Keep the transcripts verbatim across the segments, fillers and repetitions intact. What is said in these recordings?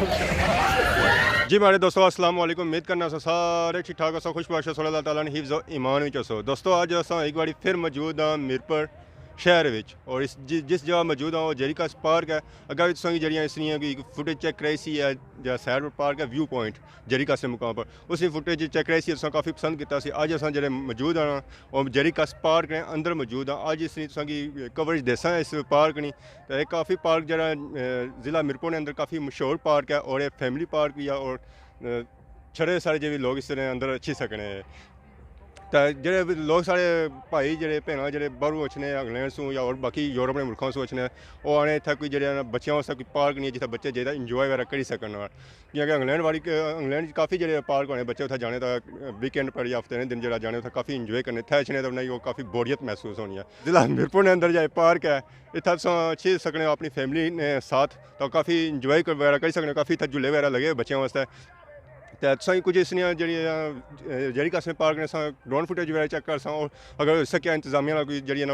جی ماڑے دوستو، السلام علیکم۔ امید کرنا سو سارے ٹھیک ٹھاک ہوسو، خوش باش ہوسو، اللہ تعالیٰ نے حفظ و ایمان وچ ہوسو۔ دوستو، اج اساں ایک باری پھر موجود ہاں میرپور شہر وچ، اور اس جس، جس جگہ موجود ہاں، وہ جیریکاس پارک ہے۔ اگاں وی تساں کی جیڑیاں اس نیاں کوئی فوٹیج چیک کرائی سی ہے، جہڑا سیر پارک ہے، ویو پوائنٹ جیریکاس نے مقام پر، اس وی فوٹیج چیک کرائی سی، اساں کافی پسند کیتا سی۔ اج اساں جیڑے موجود ہاں، وہ جیریکاس پارک نے اندر موجود ہاں۔ اج اس نی تساں کی کوریج دیساں اس پارک نی۔ تے اے کافی پارک جیڑا، اے، ضلع میرپور نے اندر کافی مشہور پارک ہے، اور اے فیملی پارک وی ہے، اور، اے، چھڑے سارے جے وی لوگ اس نے اندر اچھی سکنے۔ تے جیڑے وی لوگ سارے بھائی جیڑے بھیناں جیڑے باہروں اچھنے انگلینڈ سوں یا اور باقی یورپ نے ملکاں سوں اچھنے، او آنے اتھا کوئی جیڑے نا بچیاں واسطے کوئی پارک نہیں ہے جتھا بچے جائی تے انجوائے وغیرہ کری سکن۔ کیونکہ انگلینڈ والی، انگلینڈ چ کافی جیڑے پارک ہونے بچے اتھا جانے تا، ویکینڈ پر یا ہفتے نے دن جیڑا جانے اتھا کافی انجوائے کرنے، اتھا اچھنے تے انہاں کی کافی بوریت محسوس ہونی ہے۔ ضلع میرپور نے اندر جا پارک ہے، اتھا تساں اچھی سکنے ہو اپنی فیملی نے ساتھ، تو کافی انجوائے کر-، وغیرہ کری سکنے ہو، کافی اتھا جھولے وغیرہ لگے ہوئے بچیاں واسطے۔ تے تساں کی کچھ اس نیاں جیڑی، اے، جیریکاس نے پارک نے اساں ڈرون فوٹیج وغیرہ چیک کرساں، اور اگر ہو سکیا انتظامیہ نال کوئی جیڑی ہے نا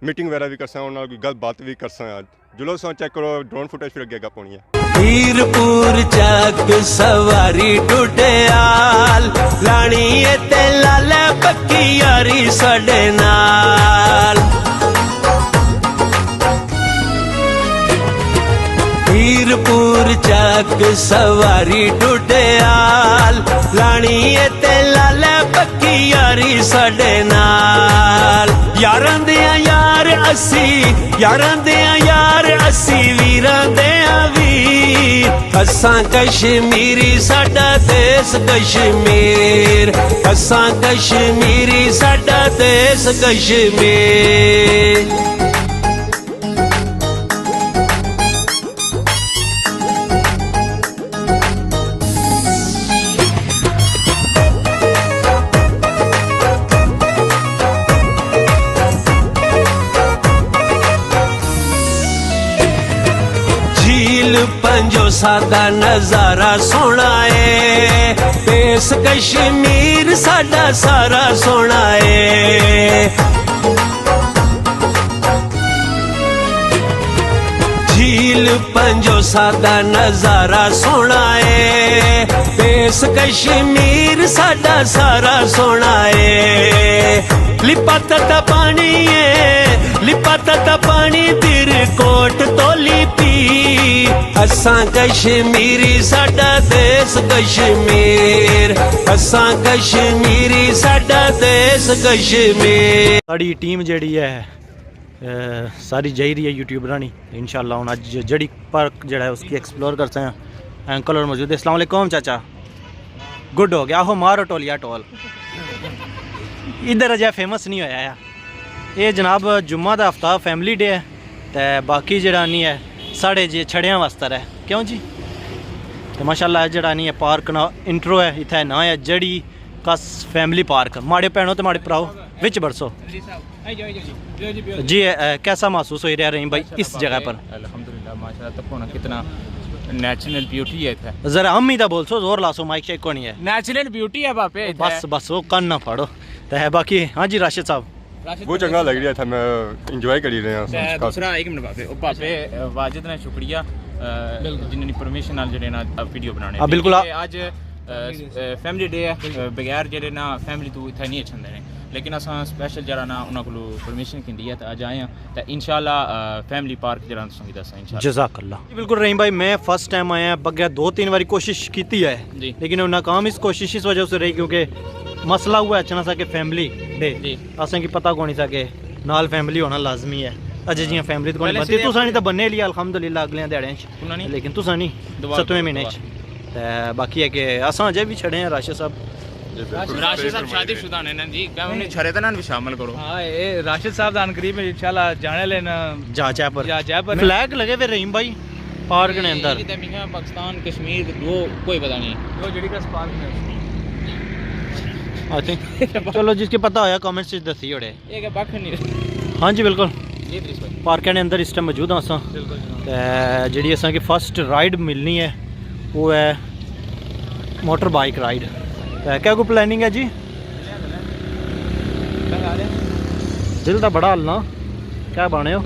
میٹنگ وغیرہ وی کرساں، انہاں نال کوئی گل بات وی کرساں۔ جلو تساں چیک کرو ڈرون فوٹیج، پھر اگے گپ ہونی ہے۔ پیر پور چک سواری ٹوٹیال، لانی اے تے لالے پکی یاری ساڈے نال۔ پیر پور چک سواری ٹوٹیال، لانی اے تے لالے پکی یاری ساڈے نال۔ یاراں دیاں یار اسی، یاراں دیاں یار اسی، ویراں دیاں ویر۔ اساں کشمیری، ساڈا دیس کشمیر۔ اساں کشمیری، ساڈا دیس کشمیر۔ جھیل پنجوسہ دا نظارہ سوہنا اے، دیس کشمیر ساڈا سارا سوہنا اے۔ جھیل پنجوسہ دا نظارہ سوہنا اے، دیس کشمیر ساڈا سارا سوہنا اے۔ لپت دا پانی اے، لپت دا پانی، تیر کوٹ تولی پی۔ اساں کشمیری، ساڈا دیس کشمیر۔ اساں کشمیری، ساڈا دیس کشمیر۔ ساڑی ٹیم جیڑی ہے، اے، ساری جائی رہی ہے یوٹیوبراں نی۔ انشاءاللہ ہن اج جیڑی پارک جیڑا ہے اس کی ایکسپلور کرساں۔ انکل اور موجود ہے۔ السلام علیکم چاچا۔ گڈ ہو گیا، آہو مارو ٹولیا ٹول۔ ادھر اجے فیمس نہیں ہویا ہے۔ اے جناب جمعہ دا ہفتہ فیملی ڈے ہے، تے باقی جیڑا نہیں ہے ساڑے جے چھڑیاں واسطے ہے۔ کیوں جی؟ تے ماشاءاللہ اے جیڑا نہیں ہے پارک نا انٹرو ہے، اتھے ناں ہے جیڑی کس فیملی پارک۔ ماڑے بھینو تے ماڑے پراؤ وچ بڑسو۔ جی، اے، کیسا محسوس ہوئی رہا رحیم بھائی اس جگہ پر؟ الحمدللہ، ماشاءاللہ، تکو نا کتنا نیچرل بیوٹی ہے اتھے۔ ذرا امی دا بولسو، زور لاسو، مائک شائک کونی ہے۔ نیچرل بیوٹی ہے بابے اتھے۔ بس، بس، وہ کن نہ پھاڑو۔ تے باقی، ہاں جی راشد صاحب۔ راشد وہ بھائی چنگا لگ رہا تھا، میں انجوائے کری رہے ہیں۔ تے دوسرا، ایک منٹ بابے، او بابے، اے، واجد نے شکریہ، اے، بالکل۔ جنہاں نے پرمیشن نال جڑے نا ویڈیو بنانے۔ ہاں، بالکل۔ کیونکہ اج، اے، اے، فیملی ڈے ہے، اے، بغیر جڑے نا فیملی تو اتھے نہیں اچھن دینے۔ لیکن اساں سپیشل جڑا نا انہاں کولوں پرمیشن گھندی ہے تے اج آئے ہاں۔ تے انشاءاللہ، آ، فیملی پارک جڑا تساں کی دساں انشاءاللہ۔ جزاک اللہ۔ جی بالکل رحیم بھائی، میں فرسٹ ٹائم آیا، بغیر دو تین واری کوشش کیتی ہے، جی۔ لیکن وہ ناکام اس کوشش اس وجہ سے رہی کیونکہ مسئلہ ہوا اچھنا سا کہ فیملی ڈے۔ جی۔ اساں کی پتہ کونی سا کہ نال فیملی ہونا لازمی ہے۔ اجے جیاں فیملی تو کونی پہلے بنتی، سے تساں نی تاں بننے لی الحمدللہ اگلے دیہاڑے۔ انہاں نی؟ لیکن تساں نی، دعا ستویں مہینے چ۔ تے باقی ہے کہ اساں اجے بھی چھڑے ہیں راشد صاحب۔ جی، بالکل۔ راشد صاحب شادی شدہ نے نا جی، کیا انہیں چھڑے تے نا بھی شامل کرو؟ ہاں، اے راشد صاحب دا عنقریب انشاءاللہ جانے لے نا۔ جہاز پر۔ جہاز پر۔ فلیگ لگے ہوئے رحیم بھائی، پارک نے اندر۔ اے تے میاں پاکستان، کشمیر، دو کوئی پتہ نہیں۔ وہ جڑی کا پارک ہے۔ آئی تھنک۔ چلو، جس کے پتہ ہویا، کمنٹس وچ دسی اوڑے۔ یہ کہ بک نہیں۔ ہاں جی، بالکل۔ جی، ادریس بھائی۔ پارکاں نے اندر اس ٹائم موجود ہاں اساں۔ بالکل جناب۔ تے جڑی اساں کی فرسٹ رائیڈ ملنی ہے، وہ ہے موٹر بائیک رائیڈ۔ تے کیا کوئی پلاننگ ہے جی؟ دل دا بڑا ہلنا، کیا بانے ہو؟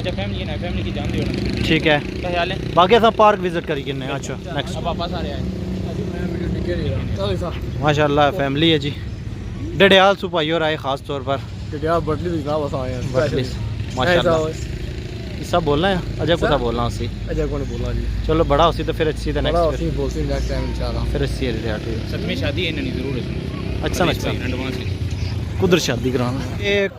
اچھا، فیملی ہے نا، فیملی کی جان دے ہونا۔ ٹھیک ہے۔ کیا خیال ہے؟ باقی اساں پارک وزٹ کری کنے۔ اچھا، نیکسٹ۔ اب واپس آ رہے ہیں۔ ماشاءاللہ، فیملی ہے جی۔ ڈڈیال سو بھائی اور آئے خاص طور پر۔ ڈڈیال بٹلی تو جناب اساں آئے ہیں، بٹلی۔ ماشاءاللہ۔ ایسا ہو۔ اس سب بولنا ہے؟ اجے کسا بولنا اسی؟ اجے کون بولنا جی؟ چلو، بڑا اسی تو پھر اچھی تو بڑا نیکسٹ اسی، بولتے ہیں نیکسٹ ٹائم انشاءاللہ۔ پھر اسی ہے ڈڈیال، ٹھیک ہے۔ سب میں شادی ہے نا، ضرور ہے۔ اچھا، اچھا۔ ایڈوانس۔ کدھر شادی کرانا؟ ایک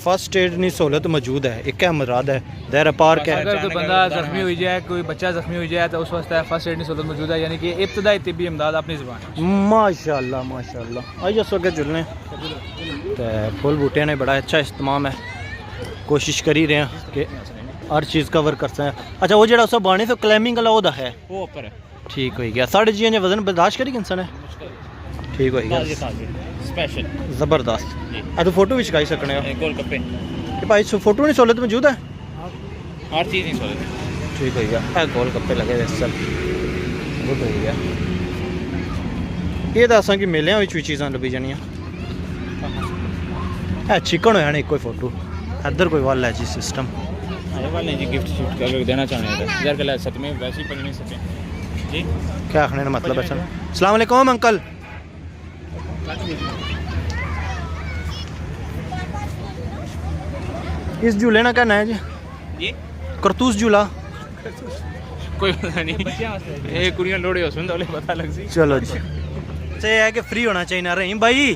فرسٹ ایڈ نی سہولت موجود ہے، ایک اے مراد ہے، دائرہ پارک ہے۔ اگر کوئی بندہ زخمی ہوئی جائے، کوئی بچہ زخمی ہوئی جائے تو اس واسطے فرسٹ ایڈ نی سہولت موجود ہے، یعنی کہ ابتدائی طبی امداد اپنی زبان ہے۔ ماشاءاللہ، ماشاءاللہ۔ آئیے سو اگے جلنے۔ تے پھول بوٹے نے بڑا اچھا اہتمام ہے، کوشش کری رہے ہیں کہ ہر چیز کور کر سکیں۔ اچھا، وہ جڑا اسا بانی تو کلائمبنگ والا وہ دا ہے؟ وہ اوپر ہے۔ ٹھیک ہوئی گیا۔ ساڑھے جیاں جے وزن برداشت کری گھنسن ہے؟ ٹھیک ہوئی گیا۔ تازے تازے، اسپیشل۔ زبردست۔ جی۔ اے تو فوٹو بھی چکائی سکنے ہو۔ اے گول گپے۔ کہ بھائی، سو فوٹو نی سہولت موجود ہے؟ ہر چیز نی سہولت۔ ٹھیک ہوئی گیا۔ اے گول گپے لگے ہوئے سر۔ گڈ ہوئی گیا۔ یہ تو اساں کی میلیاں وچ بھی چیزاں لبھی جانیاں۔ اے چکن ہویا نا، کوئی فوٹو ادھر کوئی ول ہے جی سسٹم۔ اے ول نہیں جی، گفٹ شفٹ کر کے دینا چاہنے ہیں۔ یار، گلا ستویں، ویسے ہی پنجویں ستویں۔ جی۔ کیا آخنے نا مطلب ہے سر؟ السلام علیکم انکل۔ اس جھولے نا کیا نام ہے جی؟ جی؟ کرتوس جھولا؟ کوئی پتہ نہیں۔ اے کڑیاں لوڑے ہو سن، تو پتہ لگ سی۔ چلو جی۔ اچھا، یہ ہے کہ فری ہونا چاہیے نا رحیم بھائی۔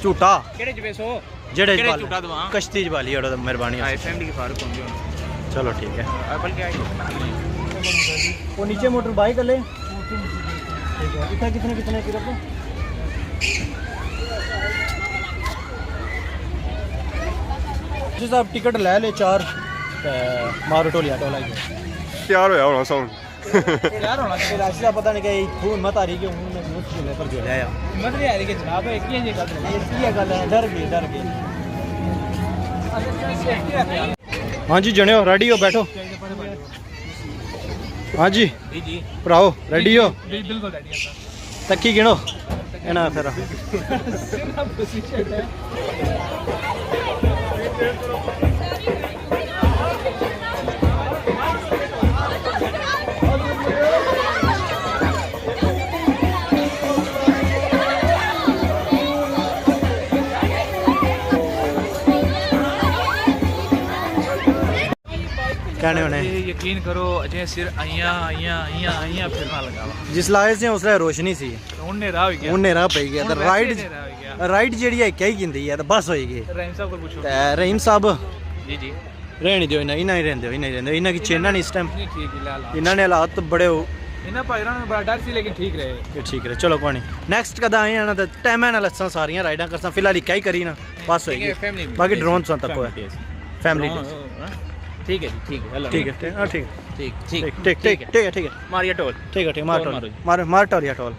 جھوٹا۔ کیڑے چ ویسو؟ جیڑے چ کیڑے بال-، جھوٹا دوا؟ کشتی چ بالی اوڑا، مہربانی ہوسی۔ فیملی کے فارغ ہوندے ہن۔ چلو ٹھیک ہے۔ ایپل کیا ہے؟ وہ نیچے موٹر بائیک لے۔ ٹھیک ہے۔ اتنا کتنے، کتنے کی رکھو؟ جی صاحب، ٹکٹ لے لے چار، تے مارو ٹولیا ٹولا ہی۔ تیار ہویا ہونا ساؤنڈ۔ تیار ہونا چاہیے۔ راشد صاحب پتہ نہیں کہ اتھوں ہمت آ رہی کہ ہوں میں اس جملے پر جو لے آیا۔ ہمت نہیں آ رہی کہ جناب، ایک ہی یہ گل ہے، ایک ہی یہ گل ہے، ڈر گئے، ڈر گئے۔ ہاں جی جنیو، ریڈی ہو، بیٹھو۔ ہاں جی۔ جی، جی۔ بھراؤ، ریڈی ہو؟ جی، بالکل ریڈی ہاں سر۔ تکی گنو۔ اینا پھر۔ کہنے ہونے۔ یہ یقین کرو، اجے سر آئیاں، آئیاں، آئیاں، آئیاں پھرنا لگا وا۔ جس لائے سے اس لائے روشنی سی۔ ہن نیرا ہوئی گیا۔ ہن نیرا پئی گیا، تے ہن ویسے رائڈ، نیرا ہوئی گیا۔ رائڈ جیڑی ہے کئی گھندی ہے، تے بس ہوئی گئی۔ رحیم صاحب کول پوچھو۔ تے رحیم صاحب۔ جی، جی۔ رہنی دیو، انہاں، انہاں ہی رہن دیو، انہاں ہی رہن دیو، انہاں کی چیناں نہیں اس ٹائم۔ نہیں، ٹھیک ہے، لا، لا۔ انہاں نے حالات بڑے ہو۔ انہاں بھائی ہراں بڑا ڈر سی، لیکن ٹھیک رہے۔ یہ ٹھیک رہے، چلو کوئی نہیں۔ نیکسٹ کدا آئے آنا تے ٹائم نال اساں ساریاں رائڈاں کرساں، فی الحال اکا ہی کری نا۔ پاس ہوئی گئی۔ فیملی باقی ڈرون سوں تک ہوئے۔ فیملی ڈرون، ڈیز۔ ہاں، ٹھیک ہے جی، ٹھیک ہے، اللہ ٹھیک ہے، ٹھیک ہے، ہاں، ٹھیک ہے۔ ٹھیک، ٹھیک، ٹھیک، ٹھیک ہے۔ ٹھیک ہے۔ ماریا ٹول۔ ٹھیک ہے، ٹھیک، مار ٹول ٹول۔ مارو۔ مار، مار ٹولیا ٹول۔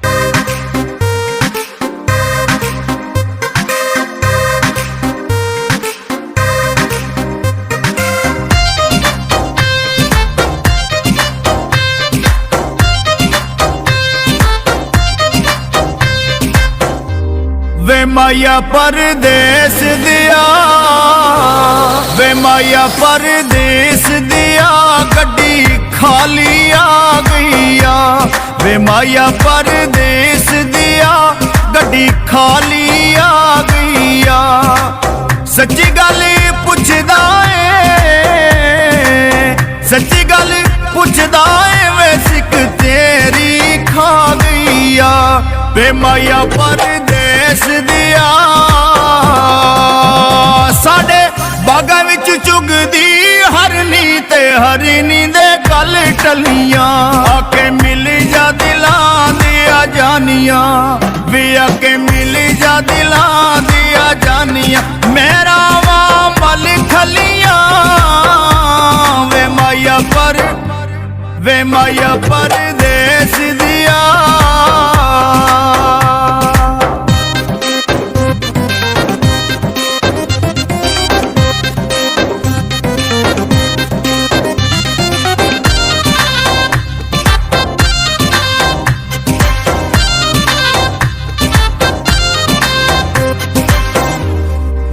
وے مایا پردیس دیا، وے مایا پردیس دیا، گڈی خالی آ گئی آ۔ وے مایا پردیس دیا، گڈی خالی آ گئی آ۔ سچی گل پچھدا اے، سچی گل پچھدا اے، وے سک تیری کھا گئی آ۔ وے مایا پردیس دیا، ساڈے باغاں وچ چگدی ہرنی تے ہرنی دے گل ٹلیاں۔ آ کے مل جا دلاں دیاں جانیاں، وی آ کے مل جا دلاں دیاں جانیاں۔ میراواں مل کھلیاں، وے مایا پر، وے مایا پردیس دیا۔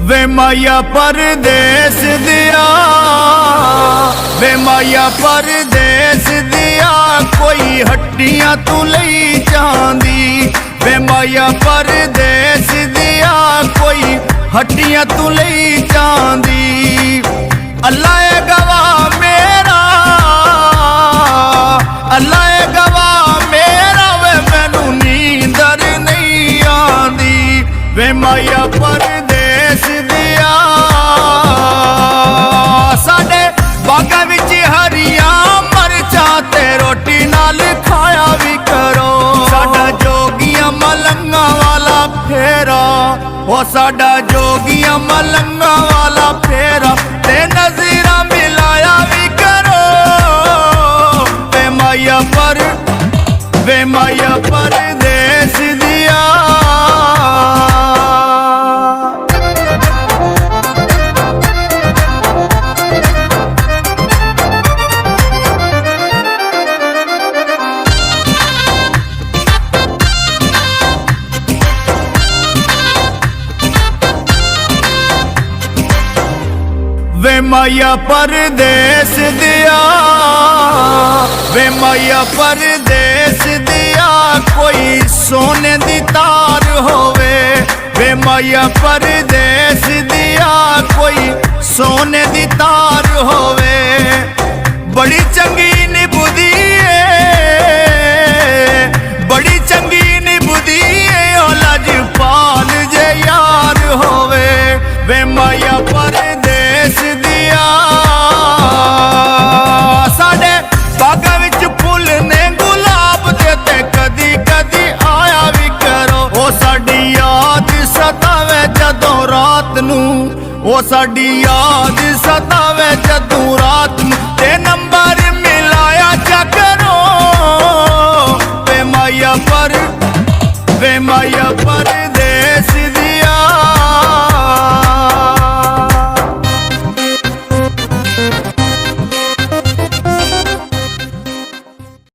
وے وے مایا پردیس دیا، وے مایا پردیس دیا، کوئی ہٹیاں تو لئی چاندی۔ وے مایا پردیس دیا، کوئی ہٹیاں تو لئی چاندی۔ اللہ اے گواہ میرا، اللہ اے گواہ میرا، وے مینوں نیندر نہیں آندی۔ وے مایا پردیس دیا، ساڈے باغاں وچ ہریاں مرچاں تے روٹی نال کھایا وی کرو۔ ساڈا جوگیاں ملنگاں والا پھیرا، او ساڈا جوگیاں ملنگاں والا پھیرا، تے نظراں ملایا وی کرو۔ وے مایا پر، وے مایا پردیس دیا۔ وے مایا پردیس دیا، وے مایا پردیس دیا، کوئی سونے دی تار ہووے۔ وے مایا پردیس دیا، کوئی سونے دی تار ہووے۔ بڑی چنگی نبھدی اے، بڑی چنگی نبھدی اے، او لجپال جے یار ہووے۔ وے مایا پردیس دیا، ساڈے باغاں وچ پھل نے گلاب دے، تے کدی کدی آیا وی کرو۔ او ساڈی یاد ستاوے جدوں رات نوں، او ساڈی یاد ستاوے جدوں رات نوں، تے نمبر ملایا چا کرو۔ وے مایا پر، وے مایا پر